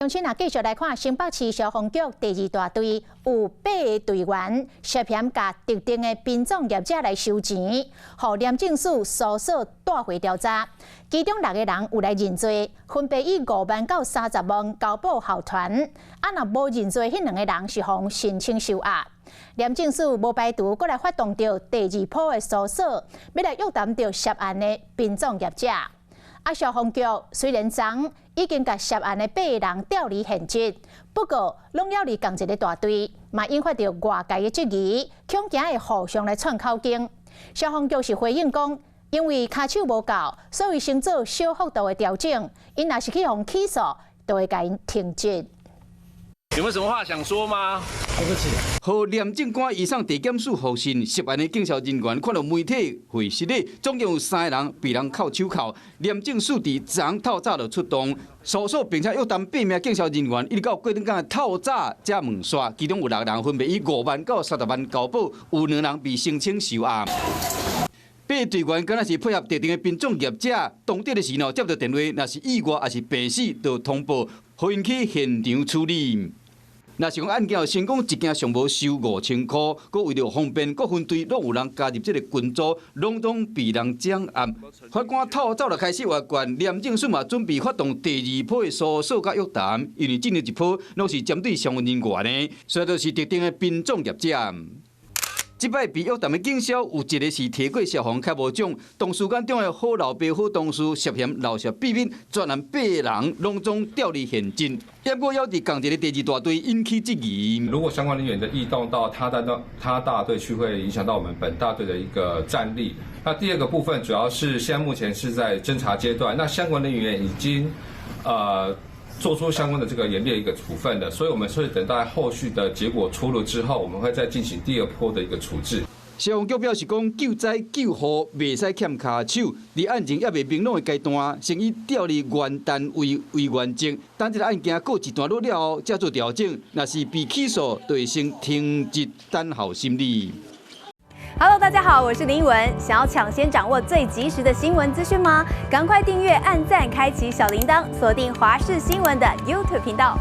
先啊，繼續來看新北市消防局第二大隊有八个隊員涉嫌共特定的殯葬業者來收錢，予廉政署搜索帶回調查。其中六个人有來認罪，分別以5萬到30萬交保候傳。啊，若無認罪，彼兩个人是予申請收押。廉政署無排除閣來發動著第二波的搜索，欲來約談著涉案的殯葬業者。啊，消防局雖然昨已經共涉案的八個人調離現職，不過攏猶佇仝一个大隊，嘛引發著外界的質疑，恐驚會互相來串口供。消防局是回應講，因為跤手無夠，所以先做小幅度的調整，𪜶若是去予起訴，就會共𪜶停職。有沒有什麼話想說嗎？對不起。予廉政官移送地檢署予訊，涉案的警消人員看著媒體會失禮，總共有三个人被人銬手銬。廉政署佇昨透早就出動搜索，並且約談八名警消人員，一直到過轉工透早才問煞，其中有六人分別以5萬到30萬交保，有兩人被申請收押。八隊員敢若是配合特定的殯葬業者，當地的時候接到電話，若是意外抑是病死，就通報，予𪜶去現場處理。若是講案件有成功，一件上無收5000箍，閣為著方便，各分隊攏有人加入這个群組，攏總被人掌握。法官透早就開始閱卷，廉政署嘛準備發動第二波的搜索佮約談，因為這一波攏是針對相關人員的，所以就是特定的殯葬業者。這擺被約談的警消有一个是提過消防楷模獎，同事間中的好老爸好同事涉嫌漏泄秘密，全案八人攏總調離現職。不過猶佇仝一个第二大隊引起質疑。如果相關人員的異動到他大隊去，會影響到我們本大隊的一個戰力。那第二個部分主要是現在目前是在偵查階段，那相關人員已經做出相關的這個嚴厲一個處分的，所以我們會等待後續的結果出爐之後，我們會再進行第二波的一個處置。消防局表示講，救災救護袂使欠跤手，佇案情猶未明朗的階段，先以調離原單位為原則，等這个案件告一段落了後，才做調整。若是被起訴，就會先停職等候審理。 Hello，大家好，我是林文。想要搶先掌握最及時的新聞資訊嗎？趕快訂閱、按讚、開啟小鈴鐺，鎖定華視新聞的 YouTube 頻道。